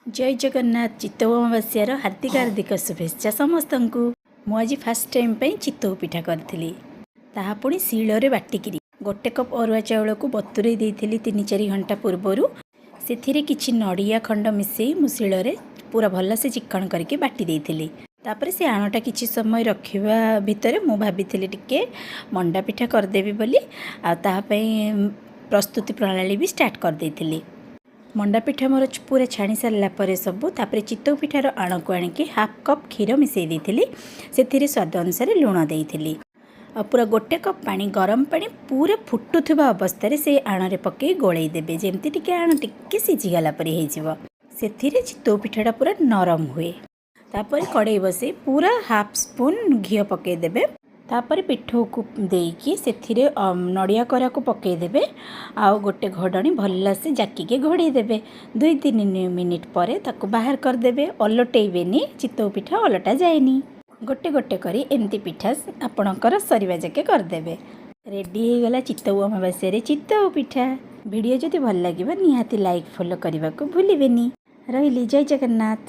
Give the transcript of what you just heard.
ଜୟ ଜଗନ୍ନାଥ। ଚିତଉ ଅମାବାସ୍ୟାର ହାର୍ଦ୍ଦିକ ହାର୍ଦ୍ଦିକ ଶୁଭେଚ୍ଛା ସମସ୍ତଙ୍କୁ। ମୁଁ ଆଜି ଫାର୍ଷ୍ଟ ଟାଇମ୍ ପାଇଁ ଚିତଉ ପିଠା କରିଥିଲି, ତାହା ପୁଣି ଶିଳରେ ବାଟିକିରି। 1 କପ୍ ଅରୁଆ ଚାଉଳକୁ ବତୁରେଇ ଦେଇଥିଲି 3-4 ଘଣ୍ଟା ପୂର୍ବରୁ। ସେଥିରେ କିଛି ନଡ଼ିଆ ଖଣ୍ଡ ମିଶାଇ ମୁଁ ଶିଳରେ ପୁରା ଭଲସେ ଚିକ୍କଣ କରିକି ବାଟି ଦେଇଥିଲି। ତାପରେ ସେ ଆଣଟା କିଛି ସମୟ ରଖିବା ଭିତରେ ମୁଁ ଭାବିଥିଲି ଟିକେ ମଣ୍ଡା ପିଠା କରିଦେବି ବୋଲି, ଆଉ ତାହା ପାଇଁ ପ୍ରସ୍ତୁତି ପ୍ରଣାଳୀ ବି ଷ୍ଟାର୍ଟ କରିଦେଇଥିଲି। ମଣ୍ଡା ପିଠା ମୋର ପୁରା ଛାଣି ସାରିଲା ପରେ ସବୁ, ତାପରେ ଚିତଉ ପିଠାର ଆଣକୁ ଆଣିକି ହାଫ୍ କପ୍ କ୍ଷୀର ମିଶାଇ ଦେଇଥିଲି। ସେଥିରେ ସ୍ୱାଦ ଅନୁସାରେ ଲୁଣ ଦେଇଥିଲି ଆଉ ପୁରା 1 କପ୍ ପାଣି, ଗରମ ପାଣି ପୁରା ଫୁଟୁଥିବା ଅବସ୍ଥାରେ ସେଇ ଆଣରେ ପକାଇ ଗୋଳେଇ ଦେବେ, ଯେମିତି ଟିକେ ଆଣ ଟିକେ ସିଝିଗଲା ପରି ହେଇଯିବ। ସେଥିରେ ଚିତଉ ପିଠାଟା ପୁରା ନରମ ହୁଏ। ତାପରେ କଡ଼େଇ ବସେଇ ପୁରା ହାଫ୍ ସ୍ପୁନ୍ ଘିଅ ପକାଇଦେବେ। ତାପରେ ପିଠଉକୁ ଦେଇକି ସେଥିରେ ନଡ଼ିଆ କୋରାକୁ ପକାଇଦେବେ ଆଉ ଗୋଟେ ଘୋଡ଼ଣୀ ଭଲସେ ଜାକିକି ଘୋଡ଼େଇ ଦେବେ। 2-3 ମିନିଟ୍ ପରେ ତାକୁ ବାହାର କରିଦେବେ। ଓଲଟେଇବେନି, ଚିତଉ ପିଠା ଓଲଟା ଯାଏନି। ଗୋଟେ ଗୋଟେ କରି ଏମିତି ପିଠା ଆପଣଙ୍କର ସରିବା ଯାକେ କରିଦେବେ। ରେଡ଼ି ହେଇଗଲା ଚିତଉ ଅମାବାସ୍ୟାରେ ଚିତଉ ପିଠା। ଭିଡ଼ିଓ ଯଦି ଭଲ ଲାଗିବ, ନିହାତି ଲାଇକ୍, ଫଲୋ କରିବାକୁ ଭୁଲିବେନି। ରହିଲି, ଜୟ ଜଗନ୍ନାଥ।